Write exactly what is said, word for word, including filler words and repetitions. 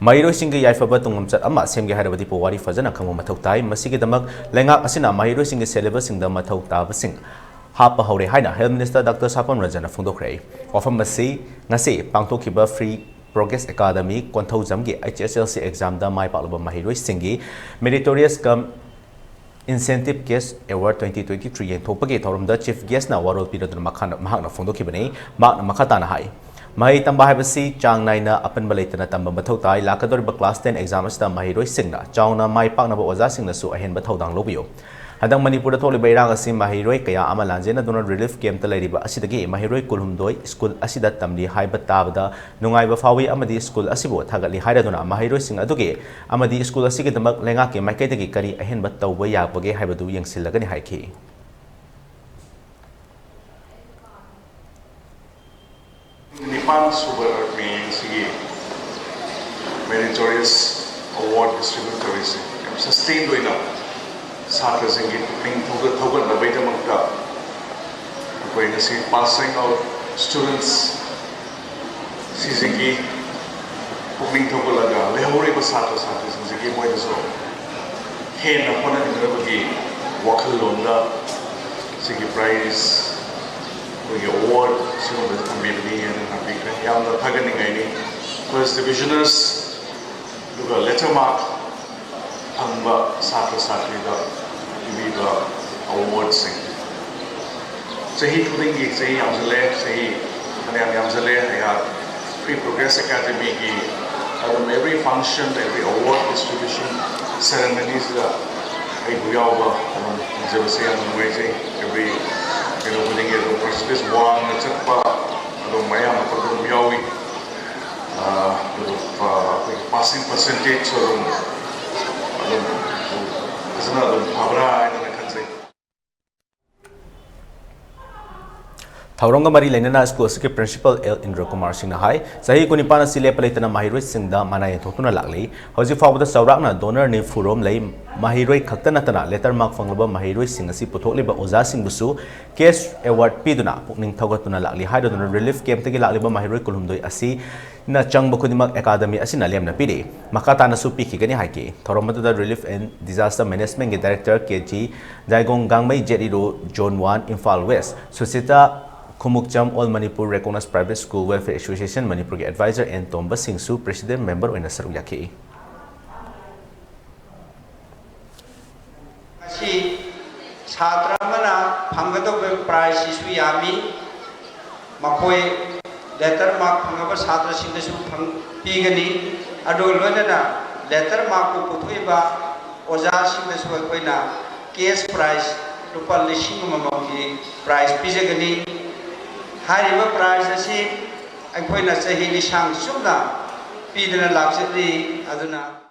ꯃꯍꯩꯔꯣꯏꯁꯤꯡꯒꯤ ꯌꯥꯏꯐꯕ ꯇꯨꯡꯂꯝꯆꯠ ꯑꯃ ꯁꯦꯝꯒꯦ ꯍꯥꯏꯔꯕꯗꯤ ꯄꯨꯋꯥꯔꯤ ꯐꯖꯅ ꯈꯪꯕ ꯃꯊꯧ ꯇꯥꯏ꯫ ꯃꯁꯤꯒꯤꯗꯃꯛ ꯂꯩꯉꯥꯛ ꯑꯁꯤꯅ ꯃꯍꯩꯔꯣꯏꯁꯤꯡꯒꯤ syllabusꯁꯤꯡꯗ ꯃꯊꯧ ꯇꯥꯕꯁꯤꯡ ꯍꯥꯞꯄ ꯍꯧꯔꯦ ꯍꯥꯏꯅ Health Minister Doctor ꯁꯥꯄꯝ ꯔꯟꯖꯟꯅ ꯐꯣꯡꯗꯣꯛꯈ꯭ꯔꯦ꯫ ꯋꯥꯐꯝ ꯑꯁꯤ ꯉꯁꯤ ꯄꯥꯡꯊꯣꯛꯈꯤꯕ Free Progress Academy ꯀꯣꯟꯊꯧꯖꯝꯒꯤ H S L C examꯗ ꯃꯥꯏ ꯄꯥꯛꯂꯕ ꯃꯍꯩꯔꯣꯏꯁꯤꯡꯒꯤ meritorious cum Incentive Cash Award twenty twenty-three ꯌꯦꯟꯊꯣꯛꯄꯒꯤ ꯊꯧꯔꯝꯗ Chief Guestꯅ ꯋꯥꯔꯣꯜ ꯄꯤꯔꯗꯨꯅ ꯃꯈꯥ-, ꯃꯍꯥꯛꯅ ꯐꯣꯡꯗꯣꯛꯈꯤꯕꯅꯤ꯫ ꯃꯍꯥꯛꯅ ꯃꯈꯥ ꯇꯥꯅ ꯍꯥꯏ, ꯃꯍꯩ ꯇꯝꯕ ꯍꯥꯏꯕꯁꯤ ꯆꯥꯡ ꯅꯥꯏꯅ ꯑꯄꯟꯕ ꯂꯩꯇꯅ ꯇꯝꯕ ꯃꯊꯧ ꯇꯥꯏ꯫ ꯂꯥꯛꯀꯗꯧꯔꯤꯕ class ten exam ꯑꯁꯤꯗ ꯃꯍꯩꯔꯣꯏꯁꯤꯡꯅ ꯆꯥꯎꯅ ꯃꯥꯏ ꯄꯥꯛꯅꯕ ꯑꯣꯖꯥꯁꯤꯡꯅꯁꯨ ꯑꯍꯦꯟꯕ ꯊꯧꯗꯥꯡ ꯂꯧꯕꯤꯌꯨ꯫ ꯍꯟꯗꯛ ꯃꯅꯤꯄꯨꯔꯗ ꯊꯣꯛꯂꯤꯕ ꯏꯔꯥꯡ ꯑꯁꯤ ꯃꯍꯩꯔꯣꯏ ꯀꯌꯥ ꯑꯃ ꯂꯥꯟꯖꯦꯟꯅꯗꯨꯅ relief campꯇ ꯂꯩꯔꯤꯕ ꯑꯁꯤꯗꯒꯤ ꯃꯍꯩꯔꯣꯏ ꯀꯨꯟꯍꯨꯝꯗꯣꯏ ꯁ꯭ꯀꯨꯜ ꯑꯁꯤꯗ ꯇꯝꯂꯤ ꯍꯥꯏꯕ ꯇꯥꯕꯗ ꯅꯨꯡꯉꯥꯏꯕ ꯐꯥꯎꯏ ꯑꯃꯗꯤ ꯁ꯭ꯀꯨꯜ ꯑꯁꯤꯕꯨ ꯊꯥꯒꯠꯂꯤ ꯍꯥꯏꯔꯗꯨꯅ ꯃꯍꯩꯔꯣꯏꯁꯤꯡ ꯑꯗꯨꯒꯤ ꯑꯃꯗꯤ ꯁ꯭ꯀꯨꯜ ꯑꯁꯤꯒꯤꯗꯃꯛ ꯂꯩꯉꯥꯛꯀꯤ ꯃꯥꯏꯀꯩꯗꯒꯤ ꯀꯔꯤ ꯑꯍꯦꯟꯕ ꯇꯧꯕ ꯌꯥꯕꯒꯦ ꯍꯥꯏꯕꯗꯨ ꯌꯦꯡꯁꯤꯜꯂꯒꯅꯤ ꯍꯥꯏꯈꯤ꯫ ꯅꯤꯄꯥꯟ ꯁꯨꯕ ꯃꯦ ꯑꯁꯤꯒꯤ meritorious award distribute ꯇꯧꯔꯤꯁꯦ ꯌꯥꯝ sustain ꯑꯣꯏꯅ ꯁꯥꯇ꯭ꯔꯁꯤꯡꯒꯤ ꯄꯨꯛꯅꯤꯡ ꯊꯧꯒꯠ-, ꯊꯧꯒꯠꯅꯕꯒꯤꯗꯃꯛꯇ ꯑꯩꯈꯣꯏ ꯉꯁꯤ passing out students ꯁꯤꯁꯤꯒꯤ ꯄꯨꯛꯅꯤꯡ ꯊꯧꯒꯠꯂꯒ ꯂꯩꯍꯧꯔꯤꯕ ꯁꯥꯇ꯭ꯔ ꯁꯥꯇ꯭ꯔꯤꯁꯤꯡꯁꯤꯒꯤ ꯃꯣꯏꯗꯁꯨ ꯍꯦꯟꯅ ꯍꯣꯠꯅꯅꯤꯡꯅꯕꯒꯤ ꯋꯥꯈꯜꯂꯣꯟꯗ ꯁꯤꯒꯤ prize, ꯑꯩꯈꯣꯏꯒꯤ award ꯁꯤꯒꯨꯝꯕꯁꯤ ꯊꯝꯕꯤꯕꯅꯤ ꯍꯥꯏꯅ ꯊꯝꯕꯤꯈ꯭ꯔꯦ꯫ ꯌꯥꯝꯅ ꯊꯥꯒꯠꯅꯤꯡꯉꯥꯏꯅꯤ꯫ First divisioners, ꯑꯗꯨꯒ letter mark ꯐꯪꯕ ꯁꯥꯇ꯭ꯔ ꯁꯥꯇ꯭ꯔꯤꯗ ꯄꯤꯕꯤꯕ awardꯁꯤꯡ꯫ ꯆꯍꯤ ꯈꯨꯗꯤꯡꯒꯤ ꯆꯍꯤ ꯌꯥꯝꯁꯤꯜꯂꯦ, ꯆꯍꯤ ꯐꯅꯌꯥꯝ ꯌꯥꯝꯁꯤꯜꯂꯦ꯫ ꯑꯩꯍꯥꯛ Free Progress Academyꯒꯤ ꯑꯗꯨꯝ every function, every award distribution ceremonyꯁꯤꯗ ꯑꯩꯕꯨ ꯌꯥꯎꯕ ꯑꯗꯨꯝ ꯐꯪꯖꯕꯁꯦ ꯌꯥꯝ ꯅꯨꯡꯉꯥꯏꯖꯩ꯫ Every ꯀꯩꯅꯣ ꯈꯨꯗꯤꯡꯒꯤ ꯑꯗꯨꯝ percentage ꯋꯥꯡꯅ ꯆꯠꯄ ꯑꯗꯨꯝ ꯃꯌꯥꯝ ꯑꯗꯨꯝ ꯌꯥꯎꯏ꯫ ꯑꯥ, ꯑꯗꯨꯒ, ꯑꯥ, ꯑꯩꯈꯣꯏꯒꯤ passing percentageꯁꯨ ꯑꯗꯨꯝ, ꯑꯗꯨꯝ ꯐꯖꯅ ꯑꯗꯨꯝ ꯐꯕ꯭ꯔꯥ ꯍꯥꯏꯗꯅ ꯈꯟꯖꯩ꯫ ꯊꯧꯔꯝꯒ ꯃꯔꯤ ꯂꯩꯅꯅ ꯁ꯭ꯀꯨꯜ ꯑꯁꯤꯒꯤ principal ꯑꯦꯜ ꯏꯟꯗ꯭ꯔ ꯀꯨꯃꯥꯔ ꯁꯤꯡꯅ ꯍꯥꯏ, ꯆꯍꯤ ꯀꯨꯟꯅꯤꯄꯥꯟ ꯑꯁꯤ ꯂꯦꯞꯄ ꯂꯩꯇꯅ ꯃꯍꯩꯔꯣꯏꯁꯤꯡꯗ ꯃꯅꯥ ꯌꯦꯟꯊꯣꯛꯇꯨꯅ ꯂꯥꯛꯂꯤ꯫ ꯍꯧꯖꯤꯛ ꯐꯥꯎꯕꯗ ꯆꯥꯎꯔꯥꯛꯅ donor ꯅꯤꯐꯨ ꯔꯣꯝ ꯂꯩ꯫ ꯃꯍꯩꯔꯣꯏ ꯈꯛꯇ ꯅꯠꯇꯅ letter mark ꯐꯪꯂꯕ ꯃꯍꯩꯔꯣꯏꯁꯤꯡ ꯑꯁꯤ ꯄꯨꯊꯣꯛꯂꯤꯕ ꯑꯣꯖꯥꯁꯤꯡꯕꯨꯁꯨ cash award ꯄꯤꯗꯨꯅ ꯄꯨꯛꯅꯤꯡ ꯊꯧꯒꯠꯇꯨꯅ ꯂꯥꯛꯂꯤ ꯍꯥꯏꯔꯗꯨꯅ relief campꯇꯒꯤ ꯂꯥꯛꯂꯤꯕ ꯃꯍꯩꯔꯣꯏ ꯀꯨꯟꯍꯨꯝꯗꯣꯏ ꯑꯁꯤ ꯅ ꯆꯪꯕ ꯈꯨꯗꯤꯡꯃꯛ ꯑꯦꯀꯥꯗꯃꯤ ꯑꯁꯤꯅ ꯂꯦꯝꯅ ꯄꯤꯔꯤ꯫ ꯃꯈꯥ ꯇꯥꯅꯁꯨ ꯄꯤꯈꯤꯒꯅꯤ ꯍꯥꯏꯈꯤ꯫ ꯊꯧꯔꯝ ꯑꯗꯨꯗ Relief and Disaster Managementꯀꯤ Director K G Jaigong Gangmei, Z E O Zone One, Imphal West, Sushita Khumukcham, All Manipur Recognized Private School Welfare Association ꯃꯅꯤꯄꯨꯔꯒꯤ Advisor ꯑꯦꯟ ꯇꯣꯝꯕ ꯁꯤꯡꯁꯨ President Member ꯑꯣꯏꯅ ꯁꯔꯨꯛ ꯌꯥꯈꯤ꯫ ꯉꯁꯤ ꯁꯥꯇ꯭ꯔ ꯑꯃꯅ ꯐꯪꯒꯗꯧꯕ prizeꯁꯤꯁꯨ ꯌꯥꯝꯃꯤ꯫ ꯃꯈꯣꯏ letter mark ꯐꯪꯉꯕ ꯁꯥꯇ꯭ꯔꯁꯤꯡꯗꯁꯨ ꯐꯪ-, ꯄꯤꯒꯅꯤ꯫ ꯑꯗꯨꯒ ꯂꯣꯏꯅꯅ letter markꯄꯨ ꯄꯨꯊꯣꯛꯏꯕ ꯑꯣꯖꯥꯁꯤꯡꯗꯁꯨ ꯑꯩꯈꯣꯏꯅ cash prize ꯂꯨꯄꯥ ꯂꯤꯁꯤꯡ ꯑꯃꯃꯝꯒꯤ prize ꯄꯤꯖꯒꯅꯤ꯫ ꯍꯥꯏꯔꯤꯕ prize ꯑꯁꯤ ꯑꯩꯈꯣꯏꯅ ꯆꯍꯤ ꯂꯤꯁꯥꯡ ꯆꯨꯞꯅ ꯄꯤꯗꯨꯅ ꯂꯥꯛꯆꯔꯤ꯫ ꯑꯗꯨꯅ